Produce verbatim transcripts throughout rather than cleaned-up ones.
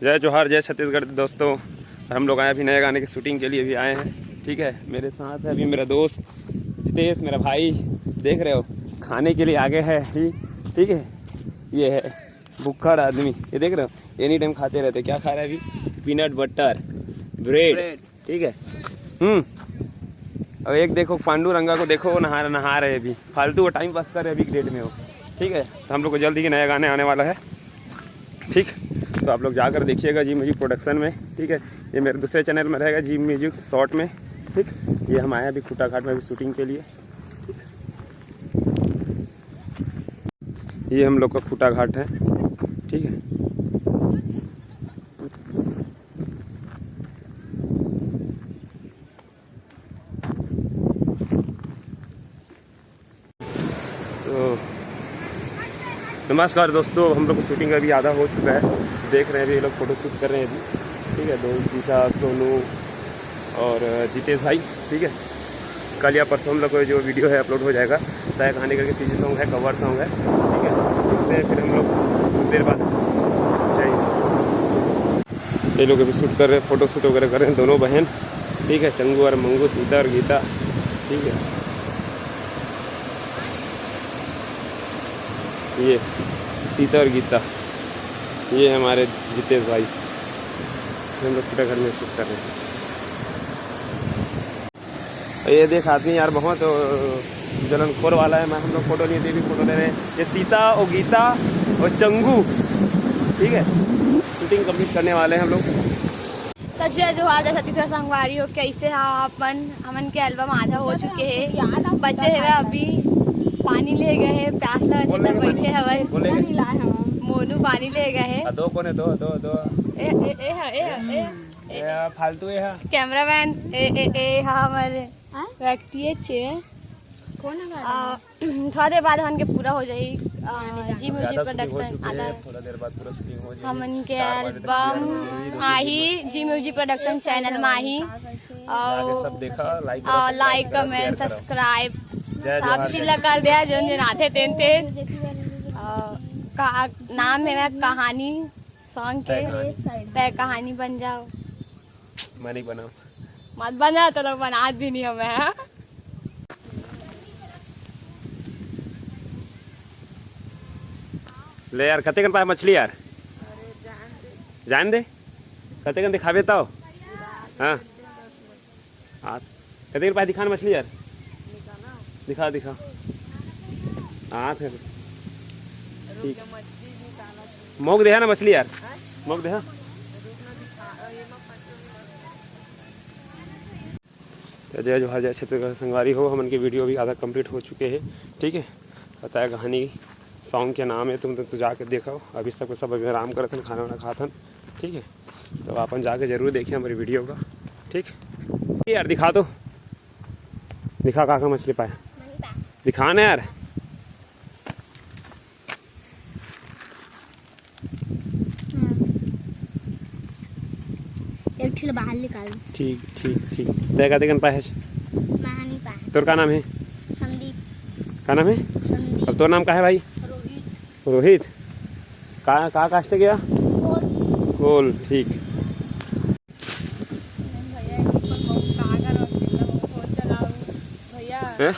जय जोहार, जय छत्तीसगढ़ दोस्तों। हम लोग आए अभी नए गाने की शूटिंग के लिए भी आए हैं, ठीक है। मेरे साथ है अभी मेरा दोस्त जितेश, मेरा भाई, देख रहे हो, खाने के लिए आगे है अभी, ठीक है। ये है भुक्खड़ आदमी, ये देख रहे हो, एनी टाइम खाते रहते। क्या खा रहा है अभी? पीनट बटर ब्रेड, ठीक है। हम्म। और एक देखो, पांडुरंगा को देखो, वो नहा नहा रहे अभी, फालतू वो टाइम पास कर रहे अभी डेट में हो, ठीक है। तो हम लोग को जल्द ही नया गाने आने वाला है, ठीक। तो आप लोग जाकर देखिएगा जी म्यूजिक प्रोडक्शन में, ठीक है। ये मेरे दूसरे चैनल में रहेगा जी म्यूजिक शॉर्ट में, ठीक। ये हम आए हैं अभी खूंटा घाट में अभी शूटिंग के लिए। ये हम लोग का खूंटा घाट है, ठीक है। तो नमस्कार दोस्तों, हम लोग की शूटिंग अभी आधा हो चुका है। देख रहे हैं अभी ये लोग फोटोशूट कर रहे हैं अभी, ठीक है। दो दिशा, सोनू और जितेश भाई, ठीक है। कल या परसों हम लोग को जो वीडियो है अपलोड हो जाएगा। तय कहानी करके सीजी सॉन्ग है, कवर सॉन्ग है, ठीक है। मिलते हैं फिर हम लोग कुछ देर बाद। जय हिंद। ये लोग अभी शूट कर रहे हैं, फोटो शूट वगैरह कर रहे हैं दोनों बहन, ठीक है। चंगू और मंगू, सीता और गीता, ठीक है। ये सीता और गीता, ये हमारे जितेश भाई, हम लोग पूरा घर में शूट कर रहे हैं। और ये देख आदमी यार बहुत, अ, जलनखोर वाला है। मैं, हम लोग फोटो लिए, ये भी फोटो ले रहे हैं। ये सीता और गीता और चंगू, ठीक है, शूटिंग कंप्लीट करने वाले हैं हम लोग। तो जय जोहार, जय छत्तीसगढ़ संगवारी हो, कैसे हा आप मन? हमन के एल्बम आधा हो चुके हे, बचे हवे अभी पानी ले गए हे, प्यास लगे हे, बैठे हवन। मोनू पानी ले गए हे। दो कोने, दो, दो, दो। ए, ए, ए, हा, ए, हा, ए, हा। ए, फालतू ए हा। कैमरामैन, ए, ए, ए, हा, हमारे व्यक्ति है चे। कौन है? आ, थोड़ा देर बाद हमन के पूरा हो जाही, आ, जी म्यूजिक प्रोडक्शन आधा। थोड़ा देर बाद पूरा शूटिंग हो जाही। हमन के एल्बम आही, जी म्यूजिक प्रोडक्शन चैनल में आही। और सब देखा, लाइक, लाइक, कमेंट, सब्सक्राइब, सब चीज ला कर दिया, जोन जोन आथे तेन तेन। और का नाम है ना कहानी सॉन्ग के, तय कहानी बन जाओ। मैं नहीं बनाऊं। मत बना, तो लोग बना भी नहीं हमें, हाँ? ले यार, कते कन पाए मछली यार? जान दे। कते कन दिखावे तो? हाँ। हाँ। कते कन पाए दिखा ना मछली यार। दिखा, दिखा। हाँ, ठीक। मोक देहा ना मछली यार। मोक देहा। तो जय जोहार, जय छत्तीसगढ़ संगवारी हो। हमन के वीडियो भी आधा कंप्लीट हो चुके हे, ठीक है। पता है कहानी सॉन्ग के नाम है, तुम तो, तो जाके देखो। अभी सबके सब अभी आराम करत हन, खाना वाना खात हन, ठीक है। तो अपन जाके जरूर देखिए हमारी वीडियो का, ठीक। ये यार दिखा दो, दिखा का का मछली पाए, दिखा ना यार। एक ठिल बाहर निकाल। ठीक, ठीक, ठीक। तय कते कन पाए हस? मैं नहीं पाए। तोर का नाम है? संदीप। का नाम है? संदीप। अब तोर नाम का है भाई? रोहित। रोहित। का, का कास्ट गया? कोल। कोल, ठीक। भैया, एक ऊपर बहुत कहाँ का रोज चिल्ला, बहुत फोन चलाओ। भैया, हैं?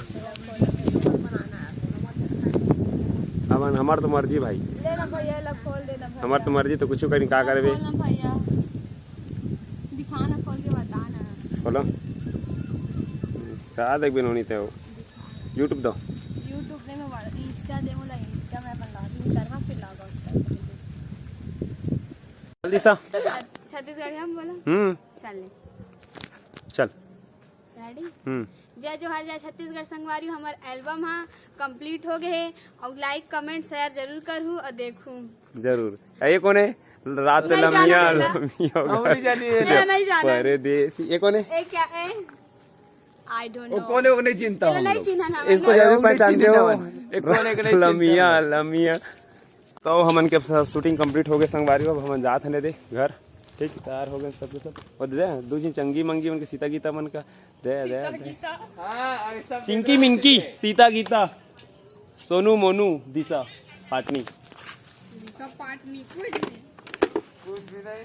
अब हमार तो मर्जी भाई। ले ना भैया, ला खोल दे ना भैया। हमार तो मर्जी, तो कुछ करी, का करबे? खोल ना भैया, दिखा ना, खोल के बता ना। खोलो। का देखबे नोनी ते हो? YouTube दो। YouTube दे, मैं Insta दे, मोला Insta में अपन login करना, फिर log out कर। जल्दी सा। छत्तीसगढ़ी हम बोला। हम्म। चल ले। चल। Ready? हम्म। जय जोहार, जय छत्तीसगढ़ संगवारी, हमर एल्बम हा कंप्लीट हो गए हे। और लाइक, कमेंट, शेयर जरूर करहू और देखहू। जरूर। ए, ये कौन है? रात नहीं लमिया, जाना है। लमिया। और नहीं जानी है। ये नहीं जाना। परदेसी। ये कौन है? ए, क्या ए? I don't वो know। कौन है, वो नहीं चिंता ये हम नहीं लोग। चिन्हन हम इसको लोग। जरूर पहचानते हो। एक कौन है, एक नहीं चिंता लमिया, हम लोग। लमिया। तो हमन के सब शूटिंग कंप्लीट हो गए संगवारी, अब हमन जात हने दे घर। ठीक, तैयार हो गए सब के सब। और दे दू झिन चंगी मंगी मन के सीता गीता मन का दे दे, दे। हाँ, अरे सब चिंकी मिंकी, सीता गीता, सोनू मोनू, दिशा पाटनी। दिशा पाटनी कुछ नहीं। कुछ भी नहीं।